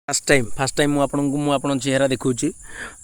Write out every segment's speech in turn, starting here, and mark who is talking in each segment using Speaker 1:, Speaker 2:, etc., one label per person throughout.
Speaker 1: First time, first time ମୁଁ ଆପଣଙ୍କୁ, ମୁଁ ଆପଣଙ୍କ ଚେହେରା ଦେଖାଉଛି।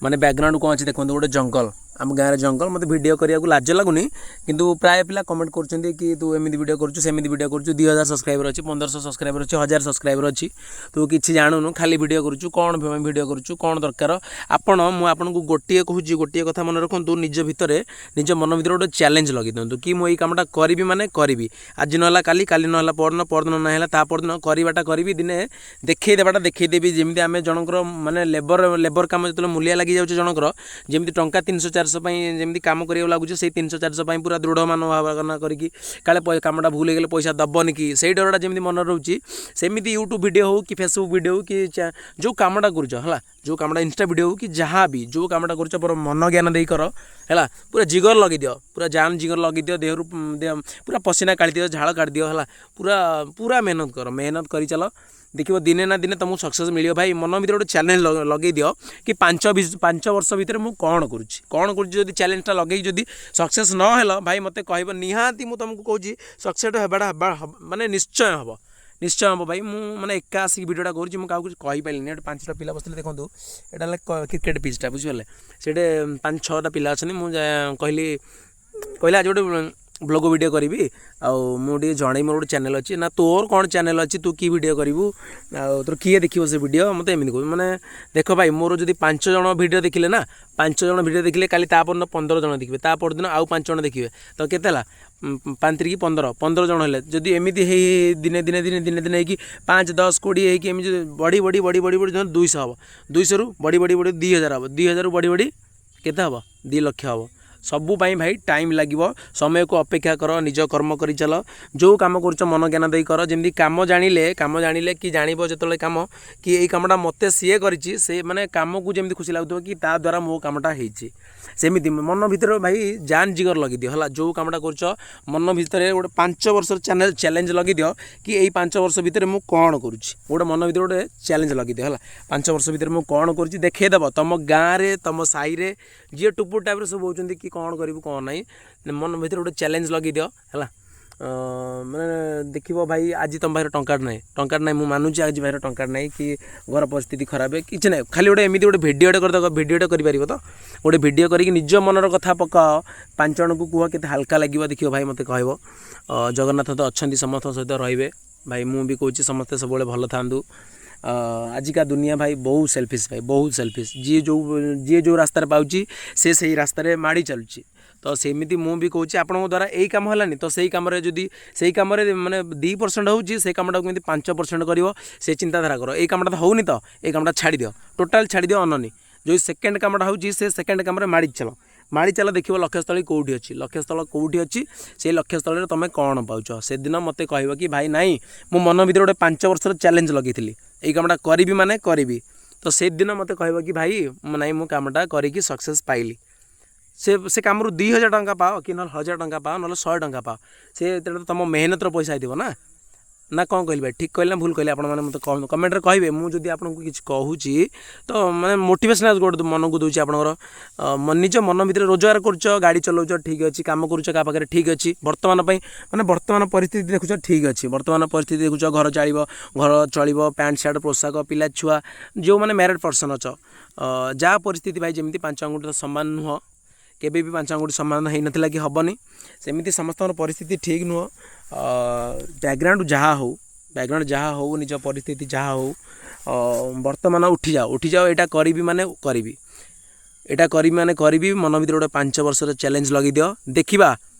Speaker 1: ମାନେ ବ୍ୟାକଗ୍ରାଉଣ୍ଡ କ'ଣ ଅଛି ଦେଖନ୍ତୁ, ଗୋଟେ ଜଙ୍ଗଲ, ଆମ ଗାଁରେ ଜଙ୍ଗଲ। ମୋତେ ଭିଡ଼ିଓ କରିବାକୁ ଲାଜ ଲାଗୁନି, କିନ୍ତୁ ପ୍ରାୟ ପିଲା କମେଣ୍ଟ କରୁଛନ୍ତି କି ତୁ ଏମିତି ଭିଡ଼ିଓ କରୁଛୁ, ସେମିତି ଭିଡ଼ିଓ କରୁଛୁ, 2000 ସବସ୍କ୍ରାଇବର ଅଛି, 1500 ସବସ୍କ୍ରାଇବର ଅଛି, 1000 ସବସ୍କ୍ରାଇବର ଅଛି, ତୁ କିଛି ଜାଣୁନୁ, ଖାଲି ଭିଡ଼ିଓ କରୁଛୁ, କ'ଣ ପାଇଁ ଭିଡ଼ିଓ କରୁଛୁ, କ'ଣ ଦରକାର? ଆପଣ, ମୁଁ ଆପଣଙ୍କୁ ଗୋଟିଏ କହୁଛି, ଗୋଟିଏ କଥା ମନେ ରଖନ୍ତୁ। ନିଜ ଭିତରେ, ନିଜ ମନ ଭିତରେ ଗୋଟେ ଚ୍ୟାଲେଞ୍ଜ ଲଗେଇ ଦିଅନ୍ତୁ କି ମୁଁ ଏଇ କାମଟା କରିବି ମାନେ କରିବି। ଆଜି ନହେଲା କାଲି, କାଲି ନହେଲା ପରଦିନ, ପରଦିନ ନ ହେଲା ତା ପରଦିନ, କରିବାଟା କରିବି, ଦିନେ ଦେଖେଇ ଦେବାଟା ଦେଖେଇଦେବି। ଯେମିତି ଆମେ ଜଣଙ୍କର ମାନେ ଲେବର କାମ ଯେତେବେଳେ ମୂଲିଆ ଲାଗିଯାଉଛି, ଜଣଙ୍କର ଯେମିତି ଟଙ୍କା 300 400 ପାଇଁ ଯେମିତି କାମ କରିବାକୁ ଲାଗୁଛି, ସେଇ 300 400 ପାଇଁ ପୁରା ଦୃଢ଼ ମନୋଭାବନା କରିକି, କାଳେ କାମଟା ଭୁଲ ହେଇଗଲେ ପଇସା ଦବନି କି, ସେଇ ଡରଟା ଯେମିତି ମନରେ ରହୁଛି, ସେମିତି ୟୁଟ୍ୟୁବ୍ ଭିଡ଼ିଓ ହଉ କି ଫେସବୁକ୍ ଭିଡ଼ିଓ ହଉ କି ଯେଉଁ କାମଟା କରୁଛ, ହେଲା, ଯେଉଁ କାମଟା ଇନଷ୍ଟା ଭିଡ଼ିଓ ହଉ କି ଯାହା ବି, ଯେଉଁ କାମଟା କରୁଛ, ପୁରା ମନ ଜ୍ଞାନ ଦେଇ କର, ହେଲା। ପୁରା ଜିଗର ଲଗେଇଦିଅ, ପୁରା ଜାନ୍ ଜିଗର ଲଗେଇଦିଅ, ଦେହରୁ ଦେହ ପୁରା ପସିନା କାଢ଼ିଦିଅ, ଝାଳ କାଢ଼ିଦିଅ, ହେଲା। ପୁରା ପୁରା ମେହନତ କର, ମେହନତ କରି ଚାଲ, ଦେଖିବ ଦିନେ ନା ଦିନେ ତୁମକୁ ସକ୍ସେସ୍ ମିଳିବ। ଭାଇ, ମନ ଭିତରେ ଗୋଟେ ଚ୍ୟାଲେଞ୍ଜ ଲଗେଇ ଦିଅ କି 5 ବର୍ଷ ଭିତରେ ମୁଁ କ'ଣ କରୁଛି, କ'ଣ କରୁଛି। ଯଦି ଚ୍ୟାଲେଞ୍ଜଟା ଲଗେଇକି ଯଦି ସକ୍ସେସ୍ ନ ହେଲ, ଭାଇ, ମୋତେ କହିବ ନିହାତି। ମୁଁ ତୁମକୁ କହୁଛି, ସକ୍ସେସ୍ ହେବାଟା ହେବା ମାନେ ନିଶ୍ଚୟ ହେବ, ନିଶ୍ଚୟ ହେବ। ଭାଇ, ମୁଁ ମାନେ ଏକା ଆସିକି ଭିଡ଼ିଓଟା କରୁଛି, ମୁଁ କାହାକୁ କିଛି କହିପାରିଲିନି। ଏଠି ପାଞ୍ଚଟା ପିଲା ବସିଥିଲେ। ଦେଖନ୍ତୁ, ଏଇଟା ହେଲା କ୍ରିକେଟ୍ ପିଚ୍ଟା, ବୁଝିପାରିଲେ? ସେଇଠି ପାଞ୍ଚ ଛଅଟା ପିଲା ଅଛନ୍ତି। ମୁଁ କହିଲି, କହିଲି ଆଜି ଗୋଟେ ବ୍ଲଗ୍ ଭିଡ଼ିଓ କରିବି ଆଉ ମୁଁ ଟିକେ ଜଣେଇ, ମୋର ଗୋଟେ ଚ୍ୟାନେଲ୍ ଅଛି। ନା, ତୋର କ'ଣ ଚ୍ୟାନେଲ୍ ଅଛି? ତୁ କି ଭିଡ଼ିଓ କରିବୁ ଆଉ ତୋର କିଏ ଦେଖିବ ସେ ଭିଡ଼ିଓ? ମୋତେ ଏମିତି କହୁଛି। ମାନେ ଦେଖ ଭାଇ, ମୋର ଯଦି ପାଞ୍ଚ ଜଣ ଭିଡ଼ିଓ ଦେଖିଲେ ନା, ପାଞ୍ଚ ଜଣ ଭିଡ଼ିଓ ଦେଖିଲେ, କାଲି ତା ପରଦିନ 15 ଜଣ ଦେଖିବେ, ତା ପରଦିନ ଆଉ ପାଞ୍ଚ ଜଣ ଦେଖିବେ, ତ କେତେ ହେଲା? ପାଞ୍ଚ ତିରିକି 15, 15 ଜଣ ହେଲେ। ଯଦି ଏମିତି ହେଇ ଦିନେ ଦିନେ ଦିନେ ଦିନେ ଦିନେ ହେଇକି 5, 10, 20 ହେଇକି ଏମିତି ବଢ଼ି ବଢ଼ି ବଢ଼ି ବଢ଼ି ବଢ଼ି 200 ହେବ, 200ରୁ ବଢ଼ି ବଢ଼ି ବଢ଼ି 2000 ହେବ, 2000ରୁ ବଢ଼ି ବଢ଼ି କେତେ ହେବ? 2 ଲକ୍ଷ ହେବ। ସବୁ ପାଇଁ ଭାଇ ଟାଇମ୍ ଲାଗିବ। ସମୟକୁ ଅପେକ୍ଷା କର, ନିଜ କର୍ମ କରି ଚାଲ। ଯେଉଁ କାମ କରୁଛ, ମନ ଜ୍ଞାନ ଦେଇ କର। ଯେମିତି କାମ ଜାଣିଲେ କି ଜାଣିବ ଯେତେବେଳେ କାମ କି ଏଇ କାମଟା ମୋତେ ସିଏ କରିଛି, ସେ ମାନେ କାମକୁ ଯେମିତି ଖୁସି ଲାଗୁଥିବ କି ତା ଦ୍ୱାରା ମୋ କାମଟା ହେଇଛି, ସେମିତି ମନ ଭିତରେ ଭାଇ ଜାନ୍ ଜିଗର ଲଗେଇଦିଅ, ହେଲା। ଯେଉଁ କାମଟା କରୁଛ, ମନ ଭିତରେ ଗୋଟେ 5 ବର୍ଷର ଚ୍ୟାଲେଞ୍ଜ ଲଗେଇଦିଅ କି ଏଇ 5 ବର୍ଷ ଭିତରେ ମୁଁ କ'ଣ କରୁଛି। ଗୋଟେ ମନ ଭିତରେ ଗୋଟେ ଚ୍ୟାଲେଞ୍ଜ ଲଗେଇଦିଅ, ହେଲା। 5 ବର୍ଷ ଭିତରେ ମୁଁ କ'ଣ କରୁଛି ଦେଖେଇଦେବ। ତମ ଗାଁରେ, ତମ ସାହିରେ ଯିଏ ଟୁପୁର ଟାଇପ୍ର ସବୁ ହେଉଛନ୍ତି କି କ'ଣ କରିବୁ, କ'ଣ ନାହିଁ, ମନ ଭିତରେ ଗୋଟେ ଚ୍ୟାଲେଞ୍ଜ ଲଗେଇଦିଅ, ହେଲା। ମାନେ ଦେଖିବ ଭାଇ, ଆଜି ତମ ପାଖରେ ଟଙ୍କାଟେ ନାହିଁ, ଟଙ୍କାଟେ ନାହିଁ, ମୁଁ ମାନୁଛି, ଆଜି ପାଖରେ ଟଙ୍କାଟେ ନାହିଁ କି ଘର ପରିସ୍ଥିତି ଖରାପ, କିଛି ନାହିଁ, ଖାଲି ଗୋଟେ ଏମିତି ଗୋଟେ ଭିଡ଼ିଓଟେ କରିଦେବ। ଭିଡ଼ିଓଟେ କରିପାରିବ ତ? ଗୋଟେ ଭିଡ଼ିଓ କରିକି ନିଜ ମନର କଥା ପକାଅ, ପାଞ୍ଚ ଜଣଙ୍କୁ କୁହ, କେତେ ହାଲକା ଲାଗିବ ଦେଖିବ ଭାଇ, ମୋତେ କହିବ। ଜଗନ୍ନାଥ ତ ଅଛନ୍ତି, ସମସ୍ତଙ୍କ ସହିତ ରହିବେ। ଭାଇ, ମୁଁ ବି କହୁଛି, ସମସ୍ତେ ସବୁବେଳେ ଭଲ ଥାଆନ୍ତୁ। ଆଜିକା ଦୁନିଆ ଭାଇ ବହୁତ ସେଲ୍ଫିସ୍, ଭାଇ, ବହୁତ ସେଲ୍ଫିସ୍। ଯିଏ ଯେଉଁ ରାସ୍ତାରେ ପାଉଛି, ସେ ସେଇ ରାସ୍ତାରେ ମାଡ଼ି ଚାଲୁଛି। ତ ସେମିତି ମୁଁ ବି କହୁଛି, ଆପଣଙ୍କ ଦ୍ୱାରା ଏଇ କାମ ହେଲାନି ତ ସେଇ କାମରେ, ଯଦି ସେଇ କାମରେ ମାନେ 2% ହେଉଛି, ସେଇ କାମଟାକୁ କେମିତି 5% କରିବ, ସେ ଚିନ୍ତାଧାରା କର। ଏଇ କାମଟା ତ ହେଉନି ତ ଏଇ କାମଟା ଛାଡ଼ିଦିଅ, ଟୋଟାଲ୍ ଛାଡ଼ିଦିଅ, ଅନନି। ଯେଉଁ ସେକେଣ୍ଡ କାମଟା ହେଉଛି, ସେ ସେକେଣ୍ଡ କାମରେ ମାଡ଼ି ଚାଲ, ମାଡ଼ି ଚାଲ। ଦେଖିବ ଲକ୍ଷ୍ୟସ୍ଥଳୀ କେଉଁଠି ଅଛି, ଲକ୍ଷ୍ୟସ୍ଥଳ କେଉଁଠି ଅଛି, ସେଇ ଲକ୍ଷ୍ୟସ୍ଥଳରେ ତୁମେ କ'ଣ ପାଉଛ, ସେଦିନ ମୋତେ କହିବ କି ଭାଇ ନାଇଁ, ମୁଁ ମନ ଭିତରେ ଗୋଟେ 5 ବର୍ଷର ଚ୍ୟାଲେଞ୍ଜ ଲଗେଇଥିଲି, ଏଇ କାମଟା କରିବି ମାନେ କରିବି। ତ ସେଦିନ ମୋତେ କହିବ କି ଭାଇ ନାଇଁ, ମୁଁ କାମଟା କରିକି ସକ୍ସେସ୍ ପାଇଲି। ସେ କାମରୁ 2000 ଟଙ୍କା ପାଅ କି ନହେଲେ 1000 ଟଙ୍କା ପାଅ, ନହେଲେ 100 ଟଙ୍କା ପାଅ, ସେ ଯେତେବେଳେ ତୁମ ମେହନତର ପଇସା ହେଇଥିବ ନା। ନା କ'ଣ କହିଲି ଭାଇ, ଠିକ୍ କହିଲି ନା ଭୁଲ କହିଲି? ଆପଣମାନେ ମୋତେ କମେଣ୍ଟରେ କହିବେ। ମୁଁ ଯଦି ଆପଣଙ୍କୁ କିଛି କହୁଛି ତ ମାନେ ମୋଟିଭେସନାଲ୍ ଗୋଟେ ମନକୁ ଦେଉଛି ଆପଣଙ୍କର। ନିଜ ମନ ଭିତରେ, ରୋଜଗାର କରୁଛ, ଗାଡ଼ି ଚଲାଉଛ, ଠିକ୍ ଅଛି, କାମ କରୁଛ କାହା ପାଖରେ, ଠିକ୍ ଅଛି। ବର୍ତ୍ତମାନ ପାଇଁ ମାନେ ବର୍ତ୍ତମାନ ପରିସ୍ଥିତି ଦେଖୁଛ, ଠିକ୍ ଅଛି। ବର୍ତ୍ତମାନ ପରିସ୍ଥିତି ଦେଖୁଛ, ଘର ଚାଳିବ, ଘର ଚଳିବ, ପ୍ୟାଣ୍ଟ ସାର୍ଟ, ପୋଷାକ, ପିଲା ଛୁଆ, ଯେଉଁମାନେ ମ୍ୟାରେଡ଼ ପର୍ସନ୍ ଅଛ, ଯାହା ପରିସ୍ଥିତି ଭାଇ ଯେମିତି, ପାଞ୍ଚ ଆଙ୍ଗୁଠି ତ ସମାନ ନୁହଁ, କେବେ ବି ପାଞ୍ଚ ଆଙ୍ଗୁଠି ସମାନ ହେଇନଥିଲା କି ହେବନି। ସେମିତି ସମସ୍ତଙ୍କର ପରିସ୍ଥିତି ଠିକ୍ ନୁହଁ। ବ୍ୟାକଗ୍ରାଉଣ୍ଡ ଯାହା ହଉ, ବ୍ୟାକଗ୍ରାଉଣ୍ଡ ଯାହା ହଉ, ନିଜ ପରିସ୍ଥିତି ଯାହା ହଉ, ବର୍ତ୍ତମାନ ଉଠିଯାଅ, ଉଠିଯାଅ। ଏଇଟା କରିବି ମାନେ କରିବି, ଏଇଟା କରିବି ମାନେ କରିବି। ମନ ଭିତରେ ଗୋଟେ 5 ବର୍ଷର ଚ୍ୟାଲେଞ୍ଜ ଲଗେଇଦିଅ। ଦେଖିବା,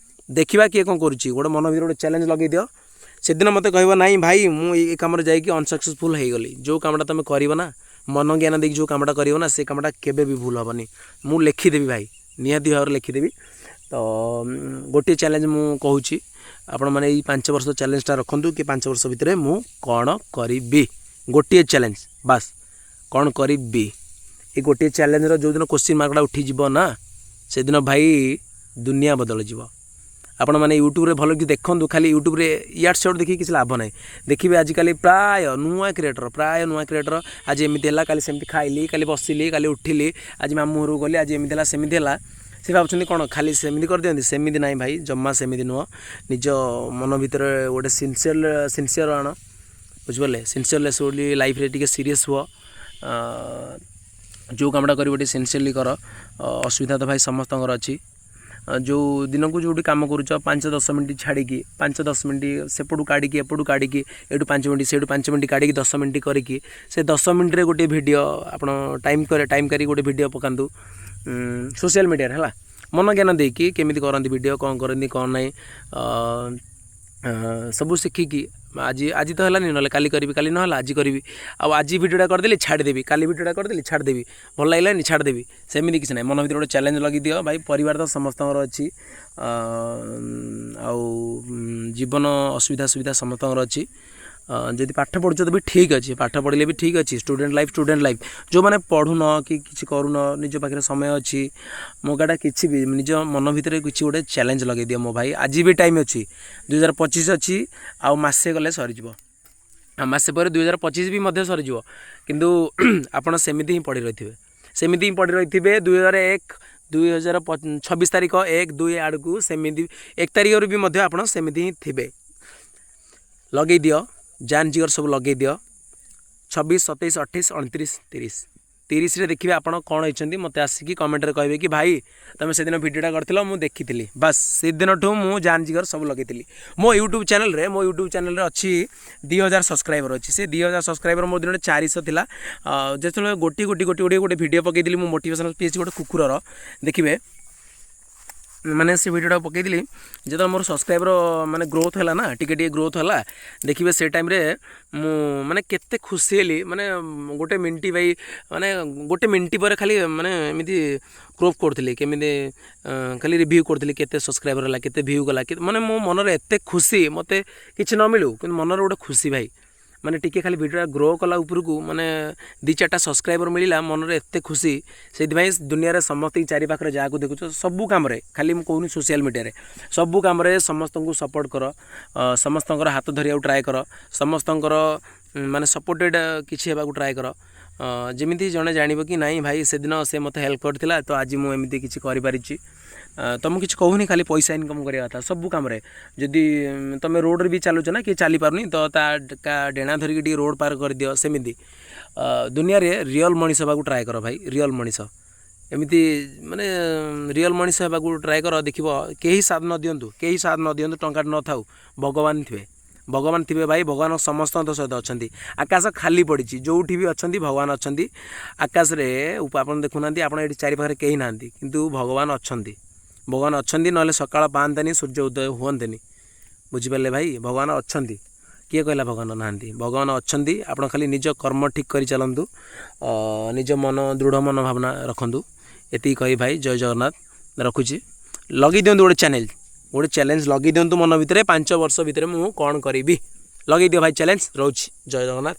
Speaker 1: ଦେଖିବା କିଏ କ'ଣ କରୁଛି। ଗୋଟେ ମନ ଭିତରେ ଗୋଟେ ଚ୍ୟାଲେଞ୍ଜ ଲଗେଇଦିଅ। ସେଦିନ ମୋତେ କହିବ, ନାଇଁ ଭାଇ, ମୁଁ ଏଇ କାମରେ ଯାଇକି ଅନସକ୍ସେସଫୁଲ୍ ହେଇଗଲି। ଯେଉଁ କାମଟା ତୁମେ କରିବ ନା, ମନ ଜ୍ଞାନ ଦେଇକି ଯେଉଁ କାମଟା କରିବ ନା, ସେ କାମଟା କେବେ ବି ଭୁଲ ହେବନି। ମୁଁ ଲେଖିଦେବି ଭାଇ, ନିହାତି ଭାବରେ ଲେଖିଦେବି। ତ ଗୋଟିଏ ଚ୍ୟାଲେଞ୍ଜ ମୁଁ କହୁଛି, ଆପଣମାନେ ଏଇ 5 ବର୍ଷ ଚ୍ୟାଲେଞ୍ଜଟା ରଖନ୍ତୁ କି 5 ବର୍ଷ ଭିତରେ ମୁଁ କ'ଣ କରିବି। ଗୋଟିଏ ଚ୍ୟାଲେଞ୍ଜ ବାସ୍, କ'ଣ କରିବି। ଏଇ ଗୋଟିଏ ଚ୍ୟାଲେଞ୍ଜର ଯେଉଁଦିନ କୋଶ୍ଚିନ୍ ମାର୍କଟା ଉଠିଯିବ ନା, ସେଦିନ ଭାଇ ଦୁନିଆ ବଦଳିଯିବ। ଆପଣମାନେ ୟୁଟ୍ୟୁବରେ ଭଲ କି ଦେଖନ୍ତୁ। ଖାଲି ୟୁଟ୍ୟୁବରେ ଇଆଡ଼ୁ ସିଆଡ଼ୁ ଦେଖିକି କିଛି ଲାଭ ନାହିଁ। ଦେଖିବେ, ଆଜିକାଲି ପ୍ରାୟ ନୂଆ କ୍ରିଏଟର, ପ୍ରାୟ ନୂଆ କ୍ରିଏଟର, ଆଜି ଏମିତି ହେଲା, କାଲି ସେମିତି, ଖାଇଲି, କାଲି ବସିଲି, କାଲି ଉଠିଲି, ଆଜି ମାମୁଁ ଘରକୁ ଗଲି, ଆଜି ଏମିତି ହେଲା, ସେମିତି ହେଲା। ସେ ଭାବୁଛନ୍ତି କ'ଣ ଖାଲି ସେମିତି କରିଦିଅନ୍ତି? ସେମିତି ନାହିଁ ଭାଇ, ଜମା ସେମିତି ନୁହଁ। ନିଜ ମନ ଭିତରେ ଗୋଟେ ସିନସିୟର ଆଣ। ବୁଝିପାରିଲେ? ସିନସିୟରଲେସ୍ ବୋଲି ଲାଇଫ୍ରେ ଟିକେ ସିରିୟସ୍ ହୁଅ। ଯେଉଁ କାମଟା କରିବ, ଟିକେ ସିନସିୟରଲି କର। ଅସୁବିଧା ତ ଭାଇ ସମସ୍ତଙ୍କର ଅଛି। ଯେଉଁ ଦିନକୁ ଯେଉଁଠି କାମ କରୁଛ, 5-10 ମିନିଟ୍ ଛାଡ଼ିକି, 5-10 ମିନିଟ୍ ସେପଟୁ କାଢ଼ିକି, ଏପଟୁ କାଢ଼ିକି, ଏଇଠୁ 5 ମିନିଟ୍, ସେଇଠୁ 5 ମିନିଟ୍ କାଢ଼ିକି, 10 ମିନିଟ୍ କରିକି, ସେ 10 ମିନିଟ୍ରେ ଗୋଟିଏ ଭିଡ଼ିଓ ଆପଣ ଟାଇମ୍ କରିକି ଗୋଟେ ଭିଡ଼ିଓ ପକାନ୍ତୁ ସୋସିଆଲ୍ ମିଡ଼ିଆରେ, ହେଲା? ମନ ଜ୍ଞାନ ଦେଇକି କେମିତି କରନ୍ତି ଭିଡ଼ିଓ, କ'ଣ କରନ୍ତି, କ'ଣ ନାହିଁ, ସବୁ ଶିଖିକି, ଆଜି ତ ହେଲାନି, ନହେଲେ କାଲି କରିବି, କାଲି ନହେଲା ଆଜି କରିବି। ଆଉ ଆଜି ଭିଡ଼ିଓଟା କରିଦେଲି, ଛାଡ଼ିଦେବି, କାଲି ଭିଡ଼ିଓଟା କରିଦେଲି, ଛାଡ଼ିଦେବି, ଭଲ ଲାଗିଲାନି, ଛାଡ଼ିଦେବି, ସେମିତି କିଛି ନାହିଁ। ମନ ଭିତରେ ଗୋଟେ ଚ୍ୟାଲେଞ୍ଜ ଲଗେଇଦିଅ ଭାଇ। ପରିବାର ତ ସମସ୍ତଙ୍କର ଅଛି ଆଉ ଜୀବନ ଅସୁବିଧା ସୁବିଧା ସମସ୍ତଙ୍କର ଅଛି। ଯଦି ପାଠ ପଢ଼ୁଛ ତ ବି ଠିକ୍ ଅଛି, ପାଠ ପଢ଼ିଲେ ବି ଠିକ୍ ଅଛି। Student life, student life. ଯେଉଁମାନେ ପଢ଼ୁନ କି କିଛି କରୁନ, ନିଜ ପାଖରେ ସମୟ ଅଛି, ମୋ ଗାଟା କିଛି ବି, ନିଜ ମନ ଭିତରେ କିଛି ଗୋଟେ ଚ୍ୟାଲେଞ୍ଜ ଲଗେଇ ଦିଅ ମୋ ଭାଇ। ଆଜି ବି ଟାଇମ୍ ଅଛି। 2025 ଅଛି, ଆଉ ମାସେ ଗଲେ ସରିଯିବ। ଆଉ ମାସେ ପରେ 2025 ବି ମଧ୍ୟ ସରିଯିବ, କିନ୍ତୁ ଆପଣ ସେମିତି ହିଁ ପଡ଼ି ରହିଥିବେ, ସେମିତି ହିଁ ପଡ଼ି ରହିଥିବେ। 2001, 2026 ତାରିଖ 1-2 ଆଡ଼କୁ ସେମିତି, 1 ତାରିଖରୁ ବି ମଧ୍ୟ ଆପଣ ସେମିତି ହିଁ ଥିବେ। ଲଗେଇ ଦିଅ, ଜାନ୍ ଜିଗର ସବୁ ଲଗେଇ ଦିଅ। 26, 27, 28, 29, 30, 30ରେ ଦେଖିବେ ଆପଣ କ'ଣ ହେଇଛନ୍ତି। ମୋତେ ଆସିକି କମେଣ୍ଟରେ କହିବେ କି ଭାଇ, ତୁମେ ସେଦିନ ଭିଡ଼ିଓଟା କରିଥିଲ, ମୁଁ ଦେଖିଥିଲି, ବାସ୍ ସେଦିନଠୁ ମୁଁ ଜାନ୍ ଜିଗର ସବୁ ଲଗେଇଥିଲି। ମୋ ୟୁଟ୍ୟୁବ୍ ଚ୍ୟାନେଲ୍ରେ ଅଛି 2000 ସବସ୍କ୍ରାଇବର୍ ଅଛି। ସେ 2000 ସବସ୍କ୍ରାଇବର୍ ମୋ ଦିନରେ 400 ଥିଲା, ଯେତେବେଳେ ଗୋଟିଏ ଗୋଟି ଗୋଟି ଗୋଟିଏ ଗୋଟେ ଭିଡ଼ିଓ ପକାଇଥିଲି ମୁଁ, ମୋଟିଭେସନାଲ୍ ସ୍ପିଚ୍ ଗୋଟେ କୁକୁରର, ଦେଖିବେ। ମାନେ ସେ ଭିଡ଼ିଓଟା ପକାଇଥିଲି, ଯେତେବେଳେ ମୋର ସବସ୍କ୍ରାଇବର ମାନେ ଗ୍ରୋଥ୍ ହେଲା ନା, ଟିକେ ଟିକେ ଗ୍ରୋଥ୍ ହେଲା, ଦେଖିବେ ସେ ଟାଇମ୍ରେ ମୁଁ ମାନେ କେତେ ଖୁସି ହେଲି। ମାନେ ଗୋଟେ ମିନିଟ୍ ଭାଇ, ମାନେ ଗୋଟେ ମିନିଟ୍ ପରେ ଖାଲି ମାନେ ଏମିତି କ୍ରୋପ୍ କରୁଥିଲି, କେମିତି ଖାଲି ରିଭ୍ୟୁ କରୁଥିଲି, କେତେ ସବସ୍କ୍ରାଇବର ହେଲା, କେତେ ଭ୍ୟୁ ଗଲା। ମାନେ ମୋ ମନରେ ଏତେ ଖୁସି, ମୋତେ କିଛି ନ ମିଳୁ, କିନ୍ତୁ ମନରେ ଗୋଟେ ଖୁସି ଭାଇ। ମାନେ ଟିକେ ଖାଲି ଭିଡ଼ିଓଟା ଗ୍ରୋ କଲା ଉପରକୁ, ମାନେ ଦୁଇ ଚାରିଟା ସବସ୍କ୍ରାଇବର ମିଳିଲା, ମନରେ ଏତେ ଖୁସି। ସେଇଥିପାଇଁ ଦୁନିଆରେ ସମସ୍ତଙ୍କ ଚାରି ପାଖରେ ଯାହାକୁ ଦେଖୁଛ, ସବୁ କାମରେ, ଖାଲି ମୁଁ କହୁନି ସୋସିଆଲ୍ ମିଡ଼ିଆରେ, ସବୁ କାମରେ ସମସ୍ତଙ୍କୁ ସପୋର୍ଟ କର, ସମସ୍ତଙ୍କର ହାତ ଧରିବାକୁ ଟ୍ରାଏ କର, ସମସ୍ତଙ୍କର ମାନେ ସପୋର୍ଟେଡ଼ କିଛି ହେବାକୁ ଟ୍ରାଏ କର, ଯେମିତି ଜଣେ ଜାଣିବ କି ନାଇଁ ଭାଇ, ସେଦିନ ସେ ମୋତେ ହେଲ୍ପ କରିଥିଲା, ତ ଆଜି ମୁଁ ଏମିତି କିଛି କରିପାରିଛି। ତ ମୁଁ କିଛି କହୁନି ଖାଲି ପଇସା ଇନକମ୍ କରିବା କଥା। ସବୁ କାମରେ ଯଦି ତୁମେ ରୋଡ଼ରେ ବି ଚାଲୁଛ ନା, କିଏ ଚାଲିପାରୁନି ତ ତା ଡେଣା ଧରିକି ଟିକେ ରୋଡ଼ ପାର କରିଦିଅ। ସେମିତି ଦୁନିଆରେ ରିଅଲ୍ ମଣିଷ ହେବାକୁ ଟ୍ରାଏ କର ଭାଇ। ରିଅଲ୍ ମଣିଷ, ଏମିତି ମାନେ ରିଅଲ୍ ମଣିଷ ହେବାକୁ ଟ୍ରାଏ କର। ଦେଖିବ, କେହି ସାଥ ନ ଦିଅନ୍ତୁ, କେହି ସାଥ ନ ଦିଅନ୍ତୁ, ଟଙ୍କାଟେ ନଥାଉ, ଭଗବାନ ଥିବେ, ଭଗବାନ ଥିବେ ଭାଇ। ଭଗବାନ ସମସ୍ତଙ୍କ ସହିତ ଅଛନ୍ତି। ଆକାଶ ଖାଲି ପଡ଼ିଛି, ଯେଉଁଠି ବି ଅଛନ୍ତି, ଭଗବାନ ଅଛନ୍ତି। ଆକାଶରେ ଆପଣ ଦେଖୁନାହାନ୍ତି, ଆପଣ ଏଠି ଚାରିପାଖରେ କେହି ନାହାନ୍ତି, କିନ୍ତୁ ଭଗବାନ ଅଛନ୍ତି, ଭଗବାନ ଅଛନ୍ତି। ନହେଲେ ସକାଳ ପାଆନ୍ତାନି, ସୂର୍ଯ୍ୟ ଉଦୟ ହୁଅନ୍ତେନି। ବୁଝିପାରିଲେ ଭାଇ? ଭଗବାନ ଅଛନ୍ତି। କିଏ କହିଲା ଭଗବାନ ନାହାନ୍ତି? ଭଗବାନ ଅଛନ୍ତି। ଆପଣ ଖାଲି ନିଜ କର୍ମ ଠିକ୍ କରି ଚାଲନ୍ତୁ, ନିଜ ମନ ଦୃଢ଼ ମନ ଭାବନା ରଖନ୍ତୁ। ଏତିକି କହି ଭାଇ, ଜୟ ଜଗନ୍ନାଥ, ରଖୁଛି। ଲଗେଇ ଦିଅନ୍ତୁ ଗୋଟେ ଚ୍ୟାନେଲ୍, ଗୋଟେ ଚ୍ୟାଲେଞ୍ଜ ଲଗେଇ ଦିଅନ୍ତୁ ମନ ଭିତରେ, 5 ବର୍ଷ ଭିତରେ ମୁଁ କ'ଣ କରିବି। ଲଗେଇ ଦିଅ ଭାଇ ଚ୍ୟାଲେଞ୍ଜ। ରହୁଛି, ଜୟ ଜଗନ୍ନାଥ।